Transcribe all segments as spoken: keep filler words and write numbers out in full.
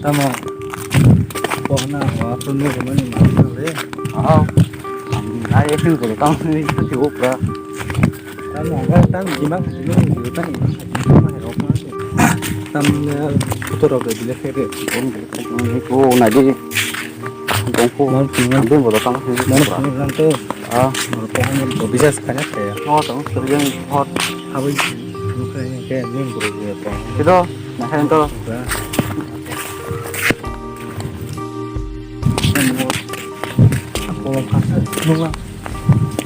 Tamo. Pohna wa phunu mani ma le. Ah. Ai, ekeng ko tamo ni tu ti upra. Tamo ga tamo di ma di ma di ta ni. Tam ne kuto ro de le khe de. Ko na di. Dongpo. Mal phunu. Dongpo tamo ni. Mal phunu to. Ah. Mal pohna to bisa sekali ya. Oh, tamo kerja ni hot. Habis. Bukan ke ni bro ya. Itu. Nah, itu.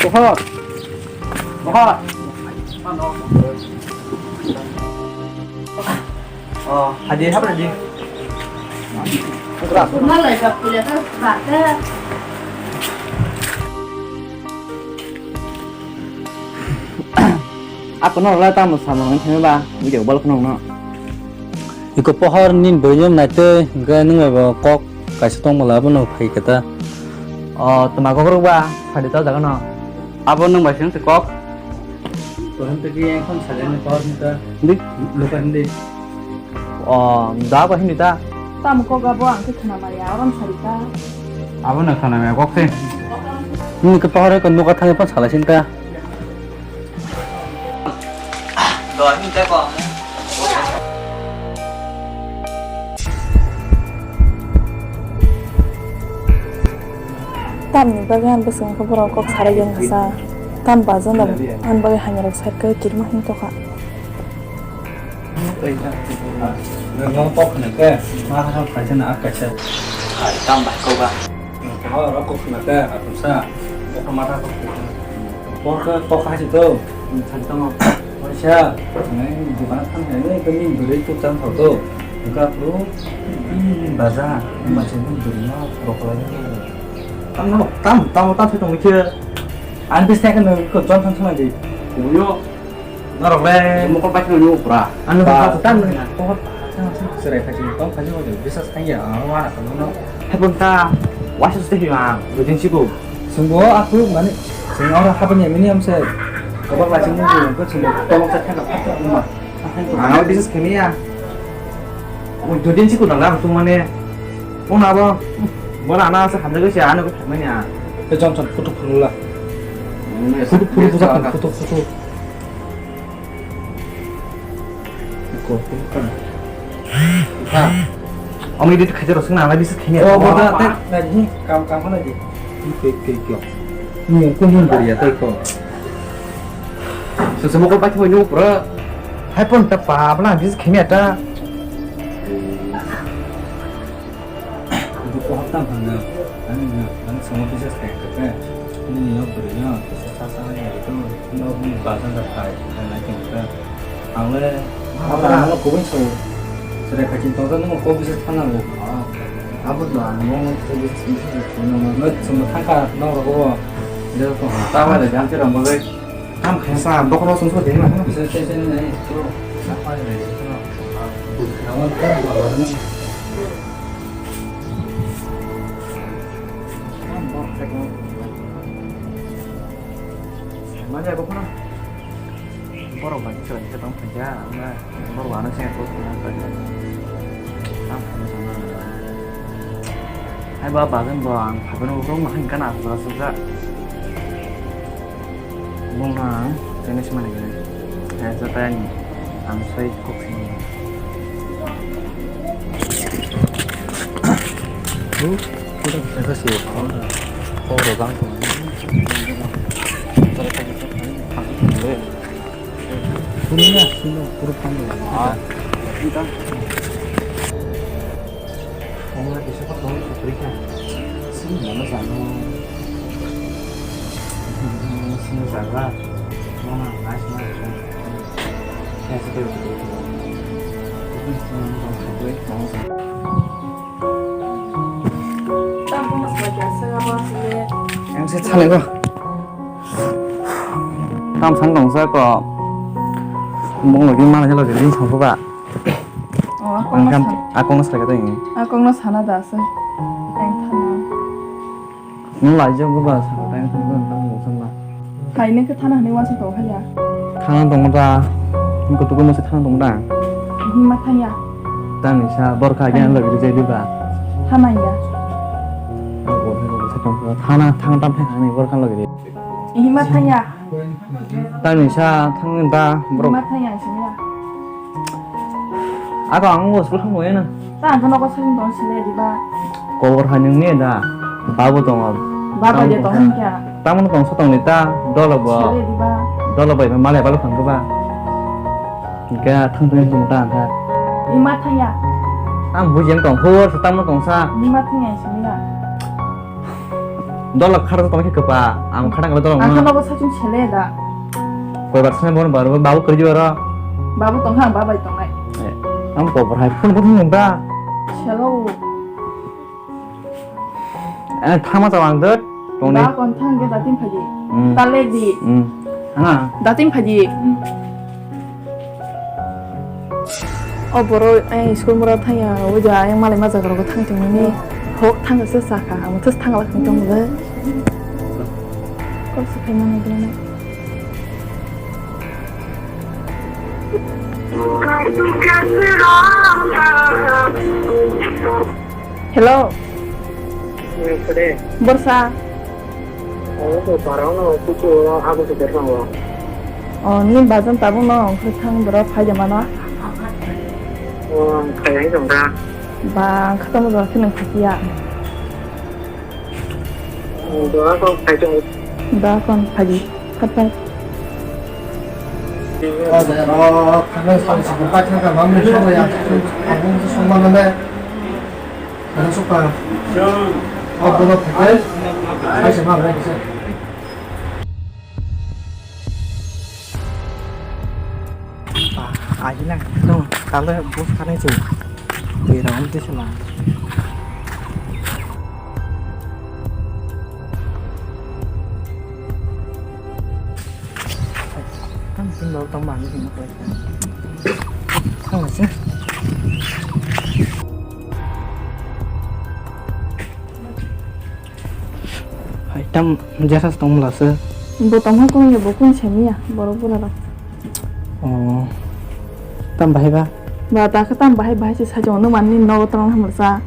Pohor. Pohor. Oh, hadi apa tadi? Ako no la tamo samung theme ba, video bal khno no. Iko pohor nin boyom naite, hingke nung bai bo kok kaisa tong mala abono phai khe ta. O, tuma kok rok ba, sadi ta jaga no. Abo nung bai sing se kok. Pohor te ki ekhon sadi ni pohor ni ta. Di, luka hindi. O, da ba hindi ta. Tamo kok abo ang khe khna maya, orom sadi ta. Abo no khna maya kok se. Nung ke pohor ko nuka thang pon sala sin ta. Tamni bagwi ang bwskango borok kok sarai wngkha sa. Tam bajan da ang bagwi hamya rok side khe kirima hintokha. Nang kok khna khe ma ha kaisa na kaisa. Hai, tam bai kok ba. Kok khna khe atumsa. Kok ma ha kok. Por khe kok ha si to. Thang tamo. Waisa, nai dukan thang nai nai kami beri tu chang thau to. Engka pro, ini baza, macam ni beri ma rokla ni. Tam no, tam, tam, tam sih tong khe. An bis nek no ko jon thang thang di. Uyo. Norok le. Mokol pai thang ni upra. Anu ba tam na. Ko thang thang serai khaji, tong khaji ko bisa sangya. Awa, no. Hepon ta, waisa sih ya. Bujin sih ko. Sungbo aku mani sing ora hapanya mini amse. Kobor laching nunggu nunggu sungbo tolong sa thaka phat ma. Ano business kemiya. Dudin si kudang lam tung mane. Pun abo. Bola ana sa hamle si ano ko phat manya. Ke jom jom putu phulula. Putu phulu putu putu putu. Ko, ko, ko. Ha. Omi dit khajar sing na, bisa khini. Oh, boda, te, na, hi, kam, kam, na, di. Ke, ke, ke. Ni, ko, ni, boriya, te, ko. So, so, mokol pathi, ni, pura. Hai, pon, ta, pa, bla, bisa khini, ta. Bo pohor tam hwnna, ani no, ani samo kisa sai khe, nini no bwrwi no kisa sa sa ya to, no bini bazar da phai, na nai khe khe. Ang le, abo ang no kubui so, sere khachi tong ta, nung ko bisa thang nango. Abo no ang no kisa bisa thang nango. No chwng thang kha, no rogo. Je ko ta ba le jam che ram bo le. Tam khe sa, bokro sung so de ma. Se, se, se, ne, to, sa pa le, to. Nawan ko ba ni. Manya ko na. Borok bai kisa kisa tong khaja, ang na borok ano se ko ko na khaja. Ang khaja sama. Hai ba, bagan bo ang phaben bo rong ma hingka na asla suka. Bung na ang, jenis mana gini. Hai sa tanya, ang sai kok sini. Huh? Esa sih, oh, oh, orang tuh. Kuning ya, sini, kurang panjang. Ah, kita. Kamu lagi siapa tahu Afrika? Sini mana sana? Sini sana. Mana, nice, nice. Ang se chale ba. Tam sang tong sa ko. Mong lagi mana jalo jadi sang ba. Oh, aku. Ang kan aku ngas lagi tadi. Aku ngas sana dah se. Yang thana. Nung laijak bo ba sa, tai thani bo tamo bo sanla. Hai nung khe thana hwnwi uansuk tongo haiya. Thana tongo da. Nung kutugo masa thana tongo da. Himma thangya. Tang ni sa borkha gyan lagi rijai diba. Hamanya. Thana thang tam thang ni borkha lagi ri. Ihima thanya. Tang ni sa thang ni ba borok. Ihima thanya sini ya. Ako ang ngo school thang mo na. Ta ang kono ko sini don sini diba. Kobor hai nung ne da. Babu tong. Baba je tong kya. Tamon tong sotong ni ta dolo bo. Sini diba. Dolo bai malai balu khang ba. Hingke thang thang thang ta hingke. Ima thangya. Ang buji ang tong hor sa tamo tong sa. Ima thangya simi na. Dolok khara tong khe kapa ang khara ngala dolok. Ang khana bo sachung chele da. Koi bar sene bon bar babu kerja ora. Babu tong ha babai tong ai. Ang ko bar hai phone phone nung ta. Chelo. Eh, thama chawang dot. Tongni. Ba kon thang ge datin phaji. Hmm. Tale di. Hmm. Ha. Datin phaji. Hmm. O boro ai school mura thaya o ja ai malai ma jaga rogo thang tongni. Hok thang se saka. Amo thas thang la thang tong le. Kok se thang na dena. Hello. Borsa. O, ni bazan tabuk no ongkhor thang borok phai de mano. Ba, ang khatamo jora khe nang khakiya. Da kon phaidi. Khapai. Ba, ahi lang, no, kala bus kanai chwng. Bera ang tisa lang. Tang sing lo tang bang sing ko. Tang sing. Hai tam jesa tong mla se. Bo tong ha kung ya bo kung se miya borok bura rok. Oh. Tam bahai ba? Ba ta khe tam bahai bahai se sajong no man ni nogo tong hamsa.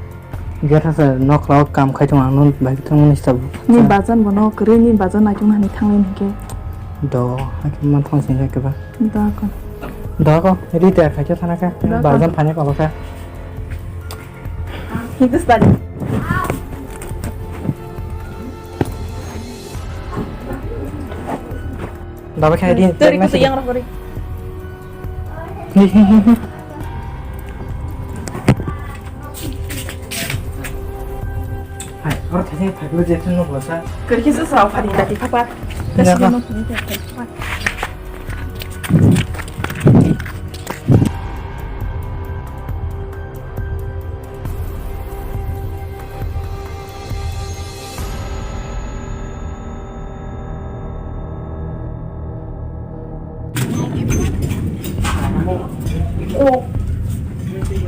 Gera se nok rok kam khai tong ang no bahai tong ni sab. Ni bajan bo no kri ni bajan na kung hani thang ni ke. Do, ha khe man thong sing ke ba. Da ko. Da ko, ri te khai thana ka. Da ko. Bajan phane ko ka. Hingke study. Baba khai di. Teri kutu yang rohori. Hai, oro thani phaglo je thang no bosa. Kerki se sa phari dati papa. Ya, kasi ba. Mo thani thani papa.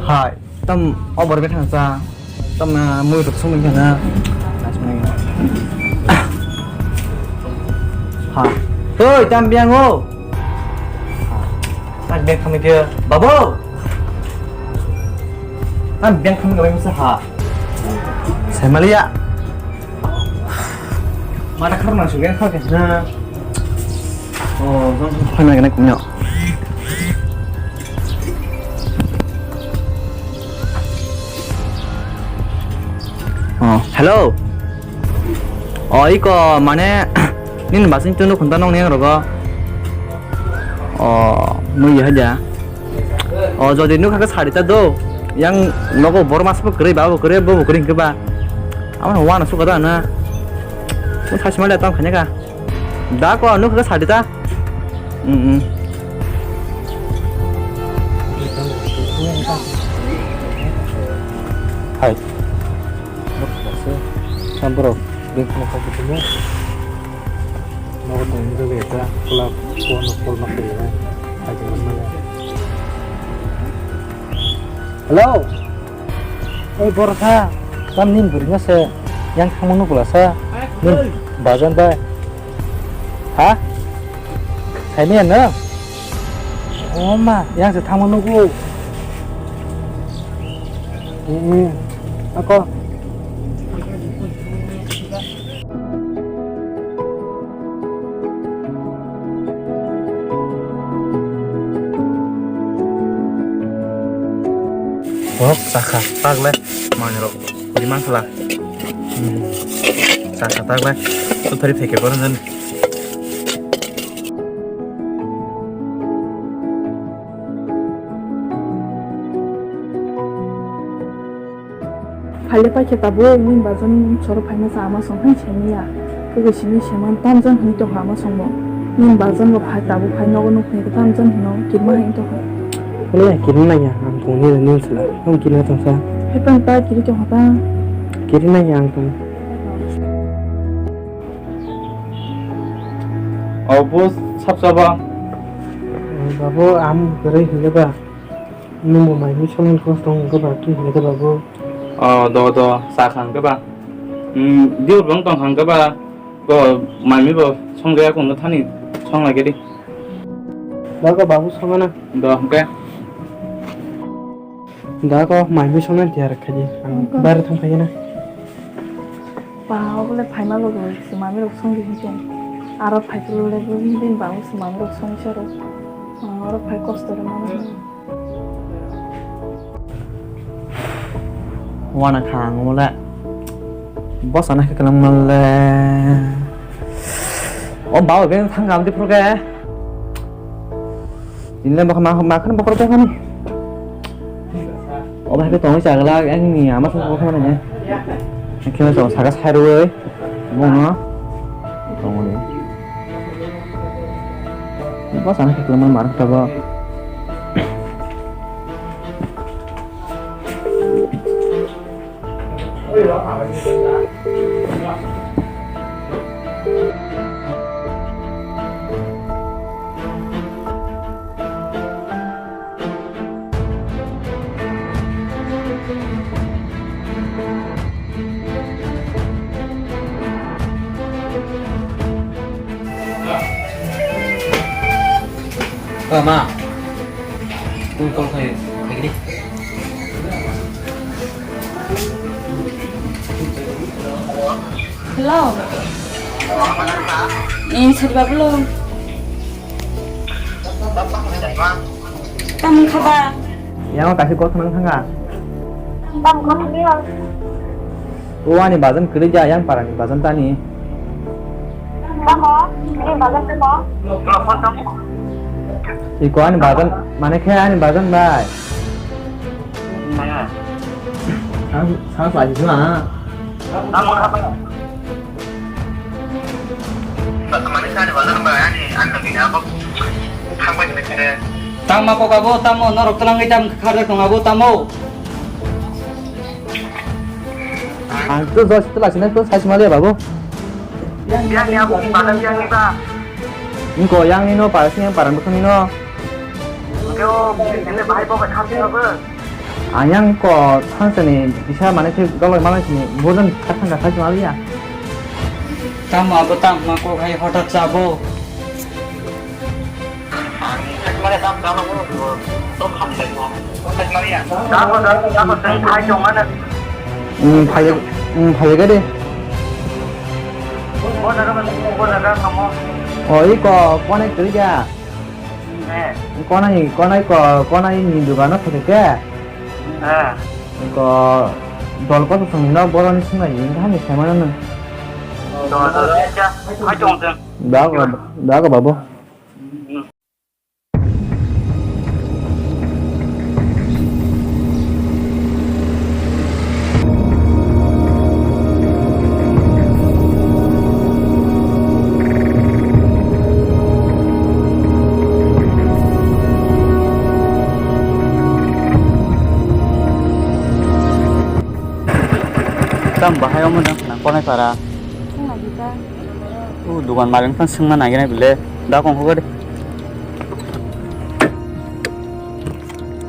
Hai. Tam obor bethang sa. Tam na mui rok sung bethang na. Ha. Oi, tam biang o. Tam biang kami dia. Babo. Tam biang kami kami masa ha. Saya malia. Mata khar na sugen khar ke na. Oh, jong jong khar na kene kumyo. Oh, hello. Oh, iko mane nini basing tunu khunta nong neng rogo. Oh, nui ya haja. Oh, jodi nukha khe sari ta do. Yang nogo bor mas bo kwrwi, ba bo kwrwi, bo bo kwrwi hwnkhe ba. Amo wana suka da na. Mo thasi mali tang khanya ka. Da ko nukha khe sari ta. Mm, mm. Hai. Nukha se. Samborok. Bini kheno kok kuchukmung. Nogo tongmani jagao ekta club phone call ma khainai. Hello. Oi borokha, tam nini bwrwino se yang thangma nukla sa. Nini bajan bai. Ha? Saimanya no? O ma, yang se thangma nugo. Hmm, ako. Hok, saka, tak le, mangrok, di masalah. Hmm, saka, tak le, tu tadi pikir kono dan. Phaile paikhe tabuk nini bajan soro phaima cha ama song hai semiya. Kwkwi simi seman tamjan hwnwi tongkha ama songbo. Nini bajan bo phai tabuk phai nogo nukni tamjan hwno kirma hai tongkha. Ole kirma nangya ang tong nini nini sala. Ang kirma tongsa. Hai pang ta kiri tongkha ta. Kiri nangya ang tong. Obo sapsaba. Babu am kwrwi hwnwi ba. Nwngbo mai mui songni kosto wngkha ba twi hwnwi khe babu. O do do sa kha hwnwi khe ba. Hmm, diyor bong tong kha hwnwi khe ba. Bo mai mui bo song gaya kung thani song lai gedi. Dago babu songana. Do hwnkhe. Dago mai mui songna tiyar khaidi. Ang bare thang khaina. Ba obole phaima logo se mami rok song di hwnkhe. Aro phai phuru le din babu se mami rok song sero. Aro phai kosto rw mano. Wana kha ang wala. Boss ana khe kwlwng male. O bawa ben thang gam di phuru khe. Ini le bakma bakma bakma bakma ni. O bahai tong sa gala yang ni ama sa bakma ni. Khe sa saka sai roi. Bono. Tong ni. Boss ana khe kwlwng mar ta ba. O ma, phone call khai, khai di. Hello. Eh, sari babu lo. Tamo kha ba? Yang kasih kau senang sangat. Tamo kha ba? O ani bajan kwrwi ja, yang parani bajan tani. Tamo? Ini bajan tamo? Iko ani bajan, mana khe ani bajan bai? Sang, sang sa jisma. Tamo kha ba? Mani sani bazar ba ani, ani lagi apa? Thangbai kene kene. Tamo kok abo, tamo norok twlangwi tam kharjak tong abo, tamo. Ang to dos to lasi na to sai maliya babu. Yang ni abo ni bazar yang ni ba. Ingko yang ni no para sing yang para bukan ni no. Ingko ini bahai bawa kasih apa? Ayang ko thangsani kisa mane khe goloi malai sini bojan khathang kha khai maliya. Tamo abo tamo kok hai hothat chabo. Ang mane tam tam ko to kham lai mo. Hothat maliya. Dako dako dako sai khai jong mana. Hmm, phai, hmm, phai ga de. Bo jaga bo jaga kamo. O iko kone kri ga. Eh. Konai, konai ko, konai ni dugano theke ke? Eh. Ko dol ko song no boroni singa ni hani semana no. Dol, dol, ya, ya. Hai tong tong. Da ko, da ko babu. Hmm. Tam bahai omo jang nang konai para. Wngna gita. O dogan malik phano swngna naigenai bile. Da kong hukha de.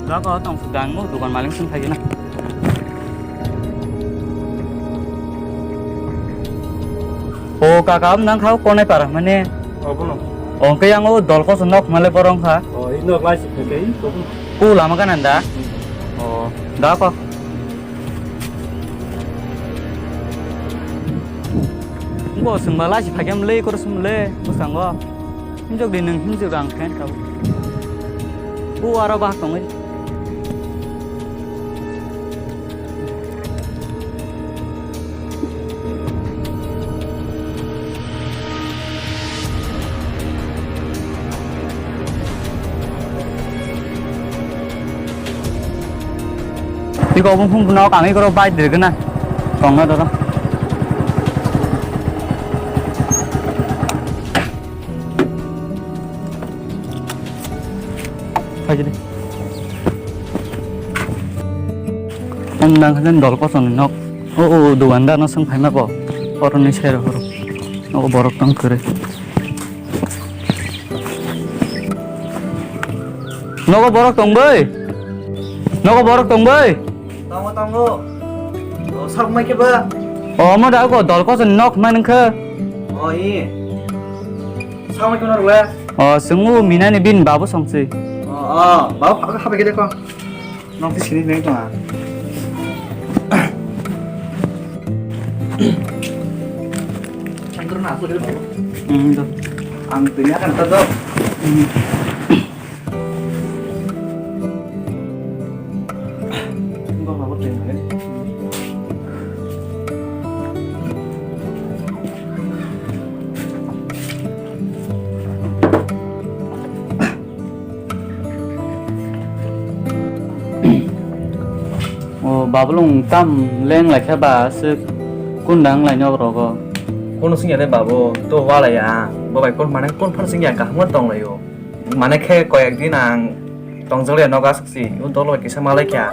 Da ko tong sudang mo dogan malik swng thagi na. O kaka, am nang khao konai para mane. O bono. O ke yang o dol ko nok male borong kha. O ino lai si ke ko. Ku lama kanan da. O da ko. Bo chwng ba lachi phaikhe mle, koro sum le, bwskango. Himjok di nwng, himjok ang phen kabo. O aro bahak tongwi. Iko bumung phunuk ang iko bai dirgana. Tongna doro. Phaidi. Om nang khan dol koson nok. O, o, dogandar no swng phaima bo. Oro ni sero horo. O borok tong kore. Nogo borok tong bai. Nogo borok tong bai. Tongo, tongo. O, sak mai khe ba? O, omo da ko dol koson nok man khe. O, i. Sak mai khe nor ba? O, swngo minani bin babu songsi. O, o, babu ha, ha, ha, ha, ha. Nong twi sini nai tong. Hmm, do. Ang twi akan ta do. O babulung tam leng lai kha ba, aswk kunda wng lai nok rogo. Kono singya de babu, to walai ya. Bo bai kon mane kon phar singya kaham tong lai o. Mane khe koyek din ang tong jak lai nok aswk si, o dolo kisa malai kha.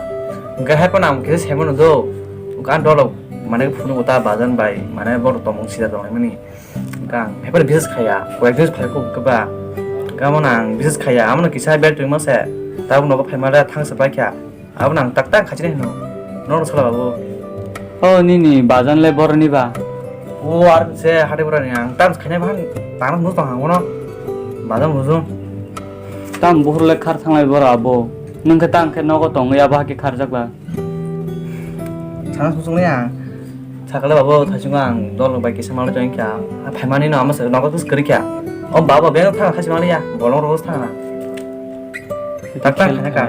Hwnkhe hai phano ang kisa sai mano do. Kan dolo mane phunu ta bajan bai, mane bor tomung sida tong lai mani. Hwnkhe ang hai phano bises khaya, koyek din phai kho hwnkhe ba. Hwnkhe amo no ang bises khaya, amo no kisa bel twi masa, tabuk nogo phai male thang se pai kha. Abo nang tak tak khachi hino. Nono sala babu. O nini bajan le boroni ba? O ar se hade borani ang tam khaina bahan tang musu tang hangono. Bajan musu. Tam buhur le khar thanglai bora abo. Nung khe tang khe nogo tongwi abo hakhe kharjak ba. Sana susung ya. Sakale babu thaichungo ang dol bai kisa malo join kha. Phaimani no amo se nogo tus kari kha. O babu beng thang khachi mali ya. Bolong ro thang na. Tak tak khaina ka.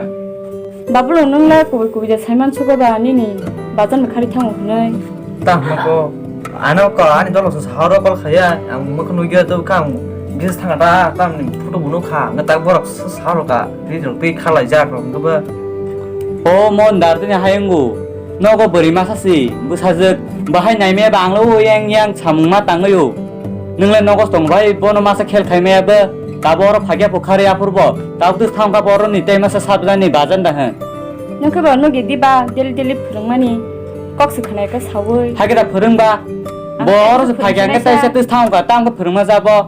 Babu rok nung le kubui kubui de saiman sugo ba nini bajan bai khari thango hwnwi. Ta hwnko ano ko ani dolo se sahoro kol khaya ang mokho nugya to kang bis thanga ta tam ni photo bunu kha nga tak borok sahoro ka di rok twi khalai jak rok ba. O mon dar tini hayangu nogo bwrwi masa si bwsajwk bahai naimaya ba ang lo yang yang samung ma tangwi o. Nung le nogo tong bai bono masa khel khai maya ba. Tabo oro phagya phukhari aphur bo. Tabo twi thang kha bo oro ni tei masa sabjani bajan da hwn. Nung khe bo nugi diba daily daily phwrwngmani kok se khwnai khe saui. Hakhe da phwrwng ba. Ang bo khe oro se phwrwng phagya khe sinai tei sa. Se twi thang kha tam khe phwrwngma ja bo.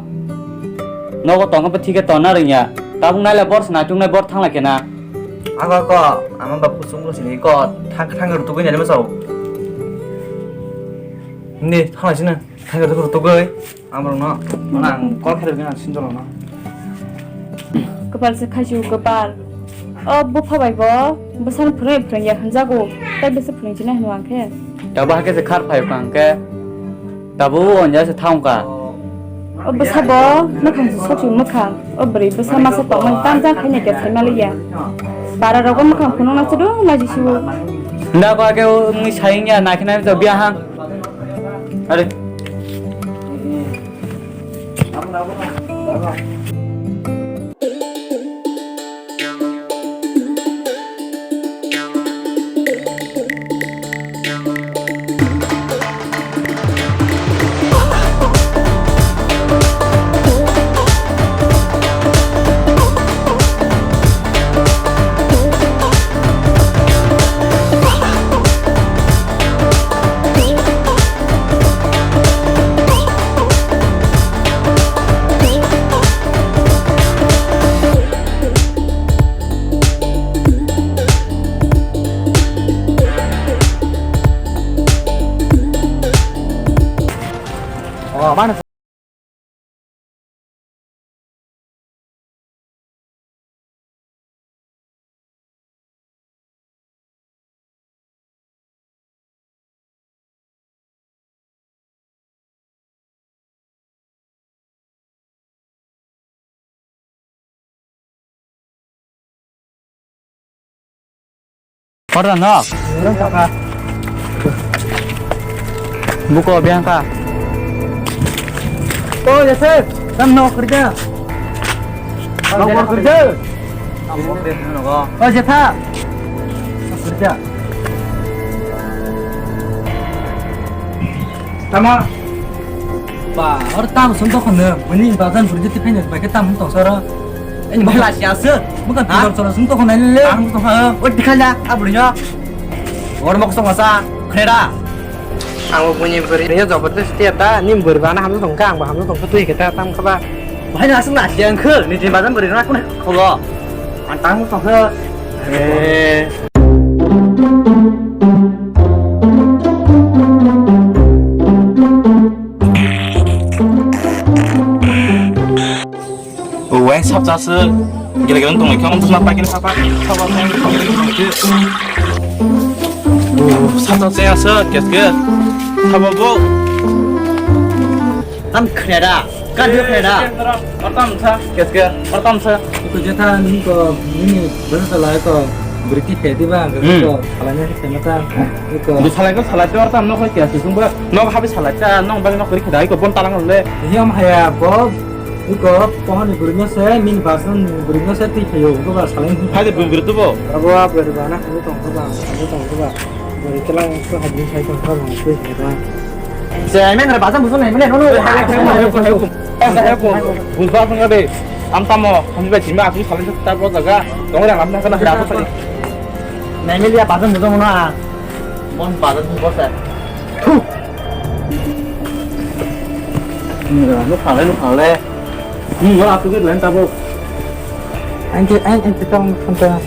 Nogo tong khe thik khe tonna rwngya. Tabuk nai le bor se naituk nai bor thang lai khe na. Ako ako ama ba kuchung kuchung sini ko thang thang rw tugui nai ma sao. Ni thang lai sini thang rw tugui. Amrokno, mane ang call khairokgwi ang sinjorokno. Kwpal se khaisu kwpal. O bupha bai bo bwsano phwrwngwi phwrwngya hwnjago, tei bwsa phwrwngchinai hwnwi ang khe. Tabo hakhe se khar phai phang khe, tabo o onja se thang kha. O bwsa bo mwkhang se soksu mwkhang, o bwrwi bwsa masa tongmani tamjak khaina khe saimaliya. Bara rogo mwkhang phunukna chwdung laji siwo. Nda ko hakhe o wngwi sayingya naikhe nai to biya hang. Are. Korda nok. Buko biangka. O Yasir, tam nok kerja. Nok kerja. O Jetha. Kerja. Tama. Ba, or tam sum to khone, bini bazan buri jeti phene, ba ke tam to sara. Ini bhai lasi ase. Bukan pidor sara sum to khone le. Ang to ha. O dikhala, abri nya. Or mok song asa, khreda. Ang buni buri nya jabardasti ta, ni buri bana hamno tongka, ang ba hamno tongka tu iketa tam khaba. Bhai na asung lasi ang khol, ni tin bazan buri na kun kholo. Ang tam tongka. Eh. Uwai sapjaswk gele gele tongwi khe, omo bwsma paikhe sapa sapa. Sapjaswk keske sapa bo. Tam khreda, kan khreda. Ortam sa keske, ortam sa. Iko Jetha nini ko, nini bwsa salai ko, bwrwi khe diba, ko salai na khe mata. Iko. Salai ko salai, ortam no khe keske sungba. Nok habi salai ta, nok bagi nok kori khedai ko bon talang le. Yom haya bo, iko pohoni burino se, min basan burino se twi phayo, iko ba salai. Hai de bun guru tubo. Abo a beri bana kami tong ko ba, kami tong ko ba. Beri kelang ko hadin sai tong ko ba, twi kheda. Se men ra basan busan nai mene no no. Bujba thang de. Am tamo, kami ba jima aku salai ta bo jaga. Tong ra lam na kana hra ko salai. Nai mili ya basan busan mo na. Mon bazar ni boss eh. Thu. Ni ga, no phale, no phale. Ni ga, atu ke len tabo. Ang ke, ang, ang ke tong, tong, tong.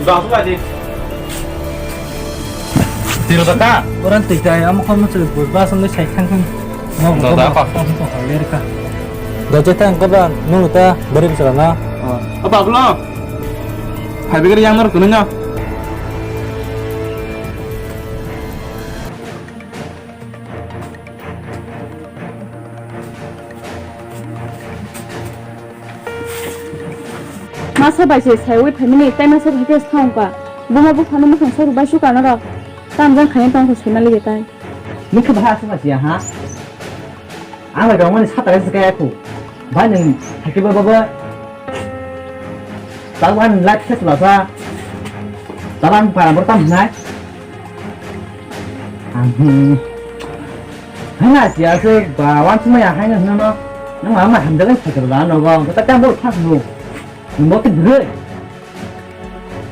Ga, atu ka di. Tiro ta ka? Orang tui kai, amo kamu tu bus bus sampai saya kan kan. Mau, mau, mau. Apa? Mau, mau, mau, lihat ka. Gaje ta, engko ba, nunu ta, beri bicara na. Oh. Apa, apa lo? Hai, beri yang nor kuno nya. Masa bai se saiwi phaimani, tai masa bai khe thangkha. Buma buphano mukhang soru bai suka norok. Tamjang khaina tongkha suna ligi tai. Nukhe bahai aswk bai siya ha? Ang bai rongmani sata khe swkaya khu. Bai nwng hakhe ba baba. Tabuk ani life khe chwlasa. Tabuk ang para bor tam hwnai. Ang hwn. Hai na siya se ba wan chuma ya hai na hwnno. Nang ma ma hamjak sai ka ba no ba. Ko ta tam bo thak no. Nwng bo khe bwrwi.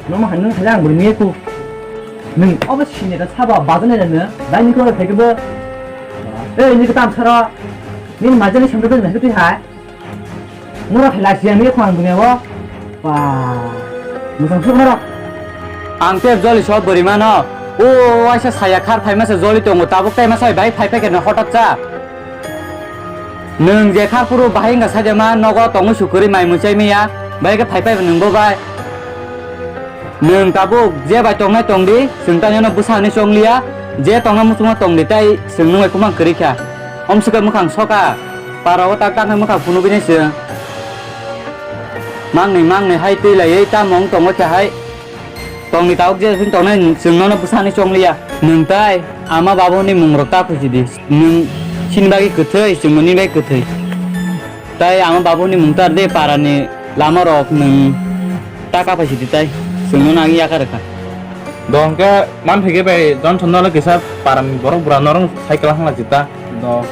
Nwng ma hwnno sai ang bwrwi ni ku. Nwng obo sini da saba ba jani da no. Dai ni ko sai ka ba. Eh ni ka tam sara. Ni ma jani sam da na hai. Mura khe lasiya ni khwang dunia bo. Ba. Musang suk mara. Ang te joli so bwrwi mano. O waisa saya khar phaima se joli tongo tabuk tai ma sai bai phai phai khe no hotak cha. Nwng je khar phuru bahai wngkha sai de ma nogo tongo sukwrwi mai muchai miya. Bai khe phai phai nwng bo bai. Nwng tabuk je bai tongnai tong di, chwng tani no bwsa hinwi chong liya, je tongna muchungma tong di tei chwng nwng bai kwmang kwrwi kha. Om swkhe mwkhang soka, para o tak tak mwkhang phunugwi nai chwng. Mangnwi mangnwi hai twi laiwi tamo wng tongo khe hai. Tong di tabuk je chwng tongnai chwng nono bwsa hinwi chong liya. Nwng tai ama babu ni mung rok ta khuchi di. Nwng chini bagwi kwthwi, chwng nini bagwi kwthwi. Tai ama babu ni mung tar de para ni lama rok nwng ta kaphai sidi tai chwng no nang yakar kha. Do hwnkhe man phege bai Johnson no kisa para ni borok bura norong cycle hangla jita. Do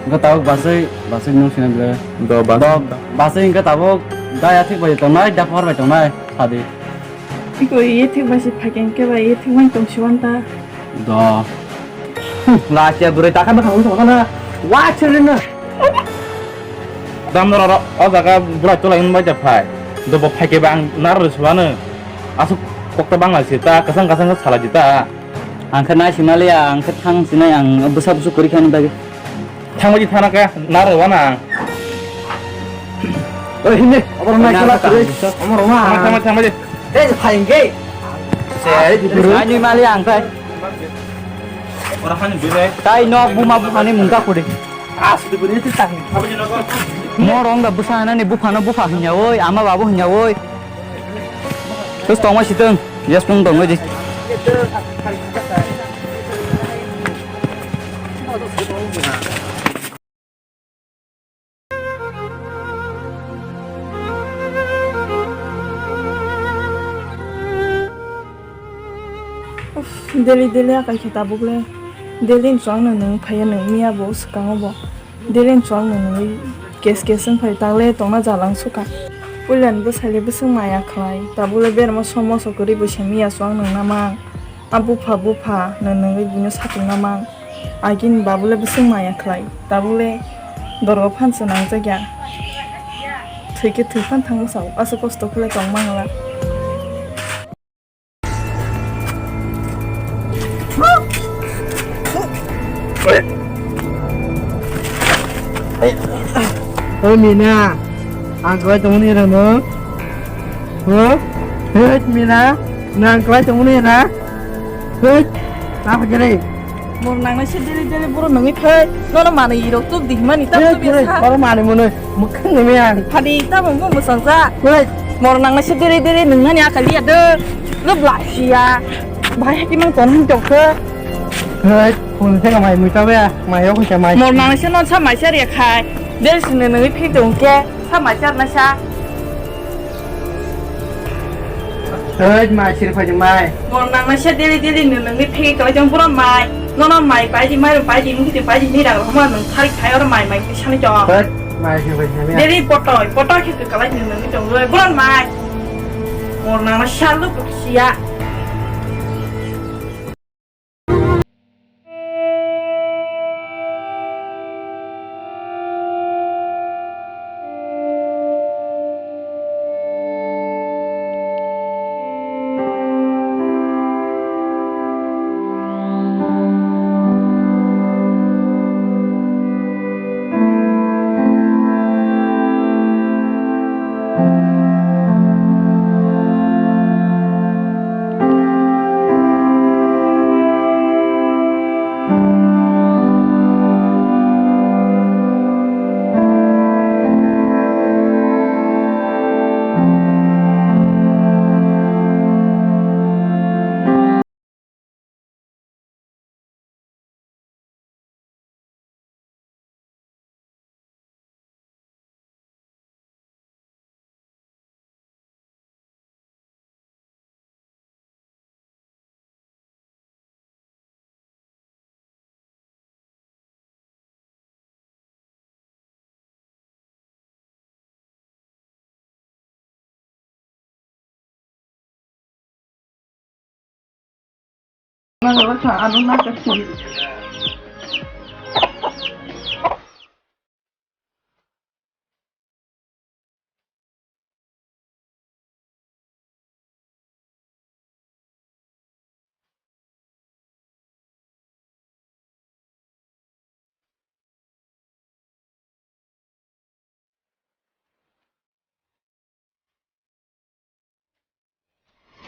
hwnkhe tabuk basai basai nung sina bile. Do basai. Do basai hwnkhe tabuk da ya thik bai tongnai da phar bai tongnai sadi. Iko iye thik bai se phai khe ba iye thik bai tong siwan ta. Do. Lachia bwrwi takha bwkhang wngwi tongkha na. Wa chirina. Dam norok o jaga bwrai tolai wngbai da phai. Do bo phai khe ba ang narwk rw swlano. Aswk kokta bangla se ta kwchang kwchang khe salai di ta. Ang khe nai sima liya, ang khe thang sinai ang bwsa bwswk kwrwi kha ni bagwi. Thangbai di thana khe narwk wana. Oi hini, obo rok nai kala kwrwi. Omo rok ma. Thangbai thangbai thangbai di. Tei se phaiyong khe. Se, ani mali ang tai. Ora hani bwrwi. Tai nok buma buphani mungka khudi. As de bwrwi tei tang. Mo rong da bwsa hanani buphano bupha hinya oi, ama babu hinya oi. Terus tongma siteng, jas pung tongma di. Uff, daily daily akai khe tabuk le. Daily ni chwng no nwng phaiya nwng miya bo swkango bo. Daily ni chwng no nwng kes kes wng phai ta le tongna jalang suka. Puila ni bwsai le bwswng maya khlai. Tabuk le berma somo so kwrwi bo se miya chwng nwng na mang. A bupha bupha no nwngwi buino satung na mang. Agini babu le bwswng maya khlai. Tabuk le dorgo phansa nangjakya. Thwi khe thwi phan thangma sao. Aswk kosto khe le tong mang la. Oi Mina, ang kwlai tongmani rano. Ho? Hei Mina, nang kwlai tongmani ra? Hei, apa kiri? Mor nangna se dere dere boro nangwi phai. Nono manwi rok tuk di himani tam Hei, tuk hei, ya sa. Oro mani mono. Mukhang ni me ang. Phadi tamo mo musang sa. Hei. Mor nangna se dere dere nungnani akali ya de. Lo bla sia. Bahai haki mang ton hin jok khe. Hei, phone se mai mui ta ba. Mai yok se mai. Mor nangna se non sa mai sa re khai. Del sine nangwi phi jong ke. Sa mai sa na sa. Hei, mai sir phai mai. Mor nangna se dere dere nungnani phi kai jong boro mai. Nono mai pai di mai pai di mui di pai di ni rang rok ma nung thari khai oro mai mai sani jong. Hei, mai sir phai mai. Dere potoi potoi khe kalai nungnani jong boro mai. Mor nangna sa lu sia.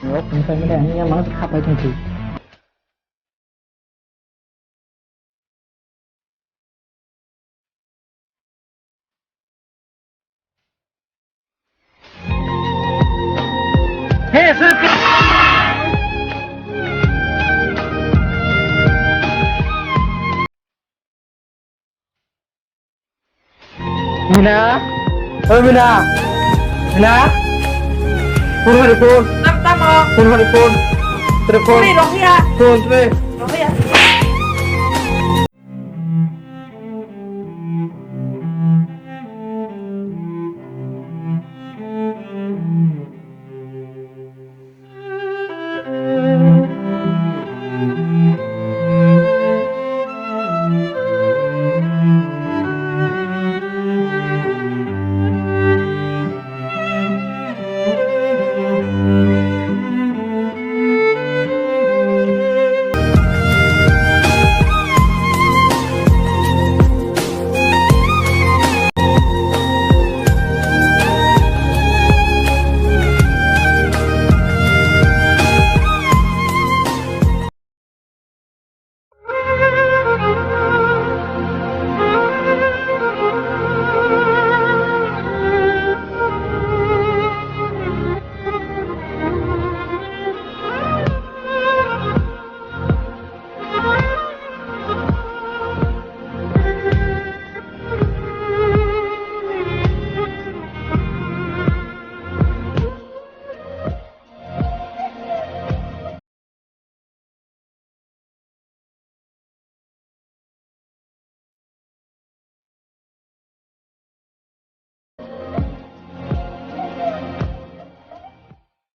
Yo, tongthai mene, ani yang mana khapai tongsi. Mina, oh Mina, Mina, phone hari phone, tam tamo, phone hari phone, telepon, Ui, Rohia, phone tre, Rohia,